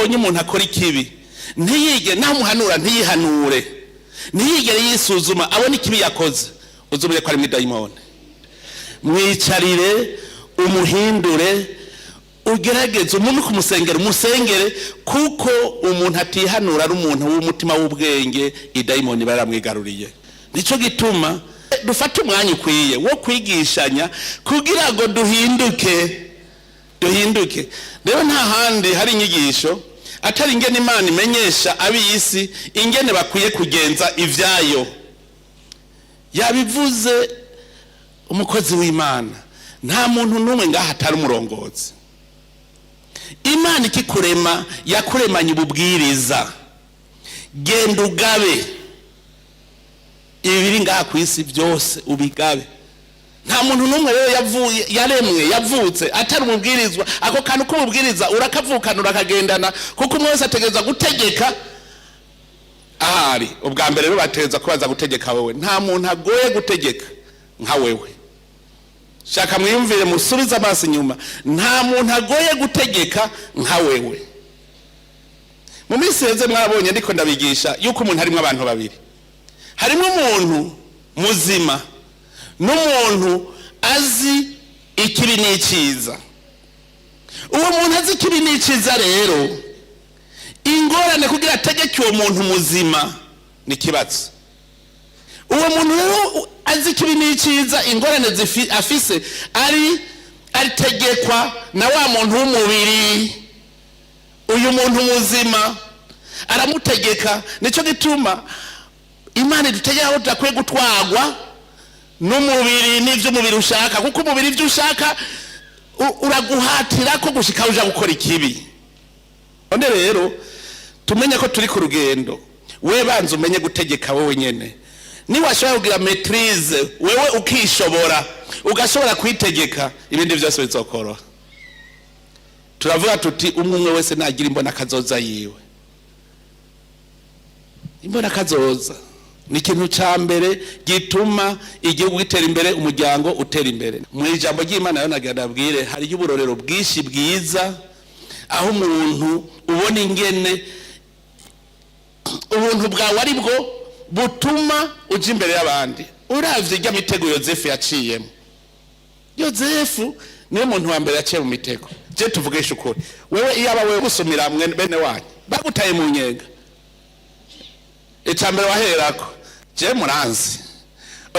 Ubonye umuntu akora ikibi, ntiyige naho umuhanura, ntiyihanure, ntiyigere yisuzuma abone ikibi yakoze, uzumire ko ari mu idayimoni. Mwicarire, umuhindure, ugerageze umuntu kumusengera, umusengere, kuko umuntu atihanura ari umuntu w'umutima w'ubwenge, idayimoni baramwigaruriye. Nicyo gituma dufate umwanya ukwiye wo kwigishanya kugira ngo duhinduke, duhinduke. Rero nta handi hari inyigisho atari ingene Imana imenyesha ab'isi ingene bakwiye kugenza ibyayo. Yabivuze umukozi w'Imana: nta muntu n'umwe ngaha atari umurongozi. Imana ikikurema yakuremanye ububwiriza: genda ugabe ibi biri ngaha ku isi byose, ubigabe. Nta muntu n'umwe rero yavuye, yaremwe, yavutse atari umubwirizwa. Ako kantu k'umubwiriza urakavukana, urakagendana, kuko umwe wese ategereza gutegeka ahari. Ubwa mbere rero bategereza kubaza gutegeka wowe. Nta muntu agoye gutegeka nka wewe. Shaka mwiyumvire, musubize amaso inyuma, nta muntu agoye gutegeka nka wewe. Mu minsi heze mwabonye ndiko ndabigisha yuko umuntu harimo abantu babiri: harimo umuntu muzima n'umuntu azi ikibi n'icyiza. Uwo muntu azi ikibi n'icyiza rero, ingorane kugira ategeke uwo muntu muzima ni ikibazo. Uwo muntu rero azi ikibi n'icyiza, ingorane afise ari ategekwa na wa muntu w'umubiri. Uyu muntu muzima aramutegeka. Nicyo gituma Imana idutegeka aho tudakwiye gutwarwa n'umubiri n'ibyo umubiri ushaka, kuko umubiri ibyo ushaka uraguhatira ko gushika uja gukora ikibi. None rero tumenye ko turi ku rugendo. We banza umenye gutegeka wowe nyene. Niwashobora kugira maîtrise wewe, ukishobora, ugashobora kwitegeka, ibindi byose bizokoroha. Turavuga tuti umwe umwe wese nagira imbona kazoza yiwe. Imbona kazoza ni ikintu cya mbere gituma igihugu gitera imbere, umuryango utera imbere. Mu ijambo ry'Imana rero nagira ndabwire, hariyo uburorero bwinshi bwiza aho umuntu ubona ingene ubuntu bwawe ari bwo butuma uja imbere y'abandi. Uravye irya mitego Yozefu yaciyemo, Yozefu niwe muntu wa mbere yaciye mu mitego. Je tuvugisha ukuri, wewe iyaba wewe gusumira bene wanyu bagutaye mu nyenga, icya mbere waherako: je muranzi,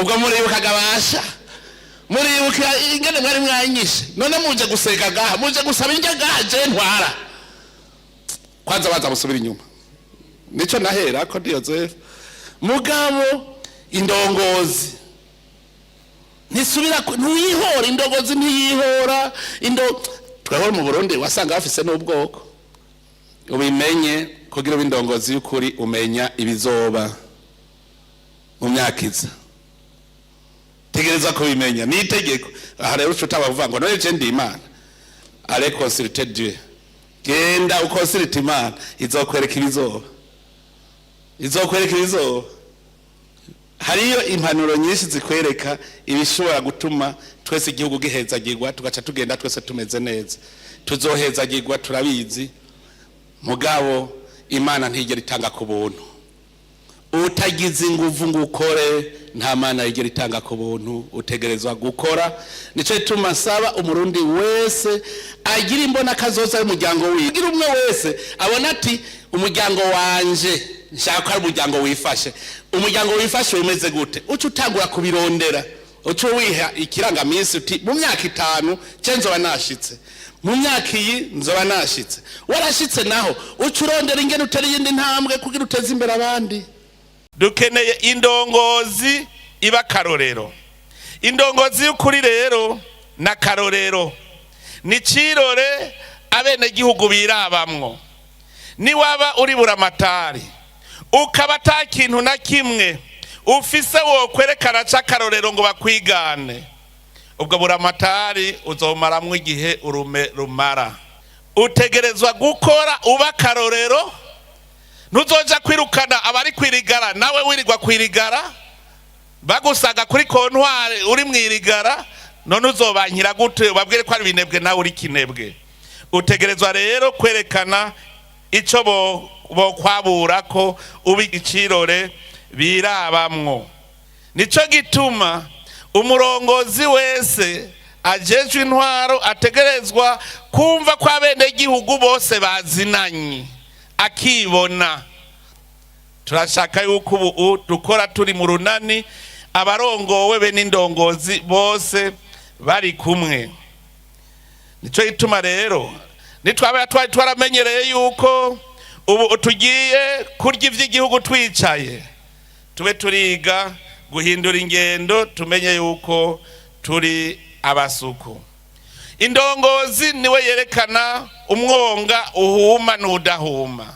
ubwo muribukaga basha, muribuka ingene mwari mwanyishe, none muje guseka gaha, muje gusaba indya gaha, je ntwara kwanza baza musubira inyuma. Nico naherako ndi Yozefu. Mugabo indongozi ntisubira ntuyihora, indongozi ntiyihora. Indo tweho mu Burundi wasanga bafise n'ubwoko. Ubimenye, kugira ube indongozi y'ukuri, umenya ibizoba mu myaka iza, tegereza kubimenya, ni itegeko. Aha rero uca utabavuga ngo none je ndi Imana. Allez consulter Dieu, genda uconsulte Imana, izokwereka ibizoba, izokwereka ibizoba. Hariyo impanuro nyinshi zikwereka ibishobora gutuma twese igihugu gihezagirwa, tugaca tugenda twese tumeze neza. Tuzohezagirwa, turabizi. Mugabo Imana ntigera itanga ku buntu utagize inguvu ngo ukore. Nta Mana yigera itanga ku buntu, utegerezwa gukora. Nicyo gituma nsaba umurundi wese agira imbona kazoza y'umuryango wiwe, agira umwe wese abona ati umuryango wanje nshaka ko ari umuryango wifashe. Umuryango wifashe umeze gute? Uca utangura kubirondera, uca wiha ikirangaminsi uti mu myaka 5 ce nzoba nashitse, mu myaka iyi nzoba nashitse. Warashitse naho, uca urondera ingene utera iyindi ntambwe kugira uteze imbere abandi. Dukeneye indongozi iba akarorero. Indongozi y'ukuri rero ni akarorero, ni cirore abenegihugu birabamwo. Niwaba uri buramatari ukaba ata kintu na kimwe ufise wokwerekana c'akarorero ngo bakwigane, ubwo buramatari uzomaramwo igihe urume rumara. Utegerezwa gukora uba akarorero. Ntuzoja kwirukana abari kwirigara nawe wirirwa kwirigara, bagusaga kuri comptoir uri mwirigara. None uzobankira gute ubabwire ko ari binebwe nawe uri kinebwe? Utegerezwa rero kwerekana Icyo bokwabura ko uba icirore birabamwo. Nicyo gituma umurongozi wese ajejwe intwaro ategerezwa kumva ko abenegihugu bose bazinanye, akibona. Turashaka yuko ubu dukora turi mu runani, abarongowe be n'indongozi bose bari kumwe. Nicyo gituma rero nitwaba twari twaramenyereye yuko ubu tugiye kurya iby'igihugu twicaye, tube turiga guhindura ingendo, tumenye yuko turi abasuku. Indongozi niwe yerekana umwonga uhuma n'udahuma.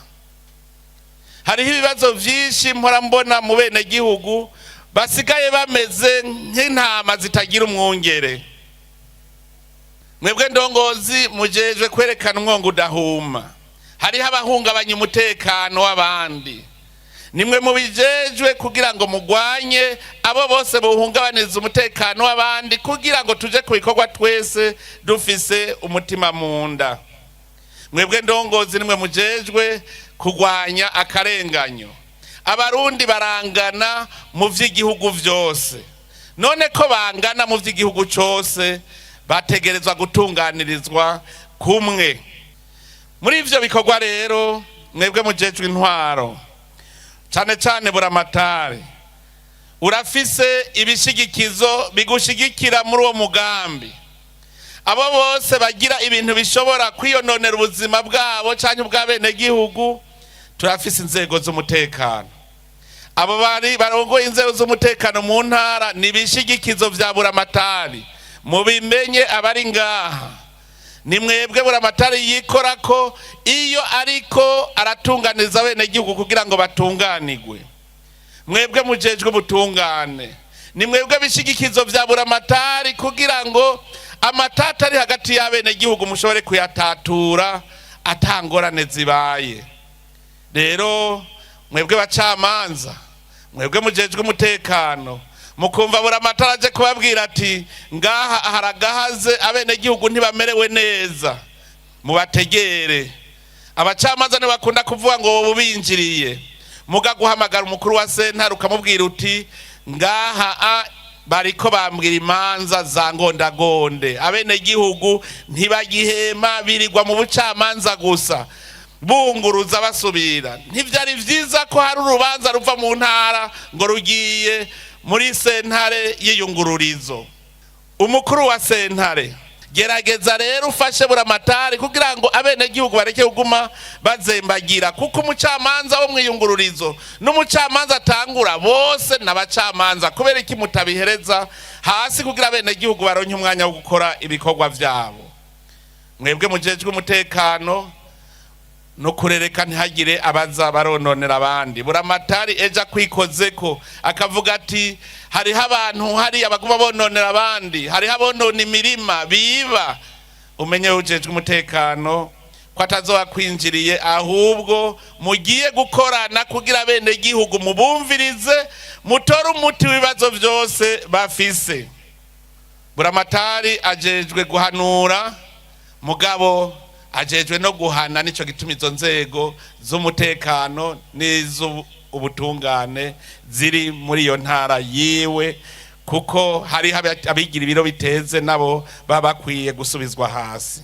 Hariho ibibazo byinshi mpora mbona mu benegihugu basigaye bameze nk'intama zitagira umwungere. Mwebwe ndongozi mujejwe kwerekana umwonga udahuma. Hariho abahungabanya umutekano w'abandi, nimwe mubijejwe kugira ngo mugwanye abo bose buhungabaniza umutekano w'abandi, kugira ngo tuje ku bikorwa twese dufise umutima mu nda. Mwebwe ndongozi nimwe mujejwe kurwanya akarenganyo. Abarundi barangana mu vy'igihugu vyose. None ko bangana mu vy'igihugu cose, bategerezwa gutunganirizwa kumwe. Muri ivyo bikorwa rero, mwebwe mujejwe intwaro, cane cane buramatari, urafise ibishigikizo bigushigikira muri uwo mugambi. Abo bose bagira ibintu bishobora kwiyononera ubuzima bwabo canke ubw'abenegihugu, turafise inzego z'umutekano. Abo bari barongoye inzego z'umutekano mu ntara ni ibishigikizo vya buramatari. Mubimenye, abari ngaha, ni mwebwe buramatari yikora ko iyo ariko aratunganiza abenegihugu kugira ngo batunganigwe. Mwebwe mujejwe ubutungane, ni mwebwe bishigikizo vya buramatari kugira ngo amatata ari hagati y'abenegihugu mushobore kuyatatura atangorane zibaye. Rero mwebwe bacamanza, mwebwe mujejwe umutekano, mukumva buramatari aje kubabwira ati ngaha haragahaze, abenegihugu ntibamerewe neza, mubategere. Abacamanza ntibakunda kuvuga ngo wowe ubinjiriye, muga guhamagara umukuru wa sentare ukamubwira uti ngaha a bariko bambwira imanza za ngondagonde, abenegihugu ntibagihema, birirwa mu bucamanza gusa bunguruza basubira. Ntivyari vyiza ko hari urubanza ruva mu ntara ngo rugiye muri sentare y'iyungururizo. Umukuru wa sentare, gerageza rero ufashe buramatari kugira ngo abenegihugu bareke kuguma bazembagira, kuko umucamanza wo mwiyungururizo n'umucamanza atangura bose n'abacamanza. Kubera iki mutabihereza hasi kugira abenegihugu baronke umwanya wo gukora ibikorwa vyabo? Mwebwe mujejwe umutekano no kurereka ntihagire abaza barononera abandi. Buramatari ejo akwikozeko akavuga ati hariho abantu hariya baguma bononera abandi, hariho abonona imirima, biba, umenye ujejwe umutekano ko atazoba kwinjiriye, ahubwo mugiye gukorana kugira abenegihugu mubumvirize, mutore umuti w'ibibazo byose bafise. Buramatari ajejwe guhanura, mugabo ajejwe no guhana. Nico gituma izo nzego z'umutekano n'iz'ubutungane ziri muri iyo ntara yiwe, kuko hariho abigira ibiro biteze, nabo baba bakwiye gusubizwa hasi.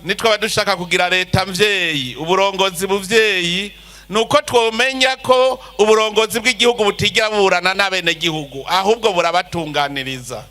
Nitwaba dushaka kugira leta mvyeyi, uburongozi buvyeyi, nuko twomenya ko uburongozi bw'igihugu butigera buburana n'abenegihugu, ahubwo burabatunganiriza.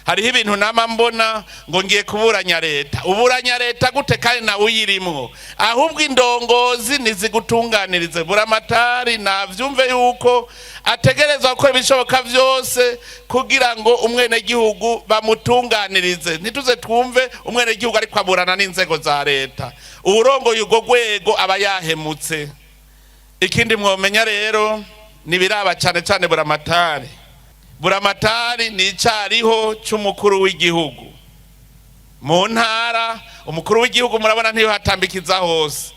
Hariho ibintu nama mbona ngo ngiye kuburanya leta. Uburanya leta gute kandi nawe uyirimwo? Ahubwo indongozi nizigutunganirize. Buramatari navyumve yuko ategerezwa gukora ibishoboka vyose kugira ngo umwenegihugu bamutunganirize. Ntituze twumve umwenegihugu ariko aburana n'inzego za leta. Uwurongoye urwo rwego aba yahemutse. Ikindi mwomenya rero nibiraba cane cane buramatari. Buramatari ni icariho c'umukuru w'igihugu mu ntara. Umukuru w'igihugu murabona ntiyohatambikiza hose,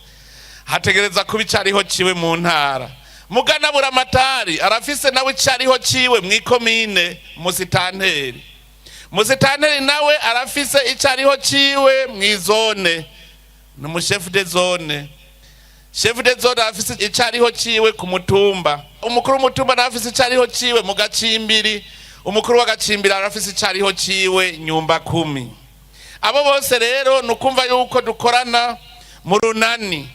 hategereza kuba icariho ciwe mu ntara. Mugana buramatari arafise nawe icariho ciwe mw'ikomine, musitanteri. Musitanteri nawe arafise icariho ciwe mw'izone, ni umushefu de zone. Chef de zone arafise icariho ciwe ku mutumba, umukuru w'umutumba nawe afise icariho ciwe mu gacimbiri, umukuru w'agacimbiri arafise icariho ciwe nyumba kumi. Abo bose rero ni ukumva yuko dukorana mu runani.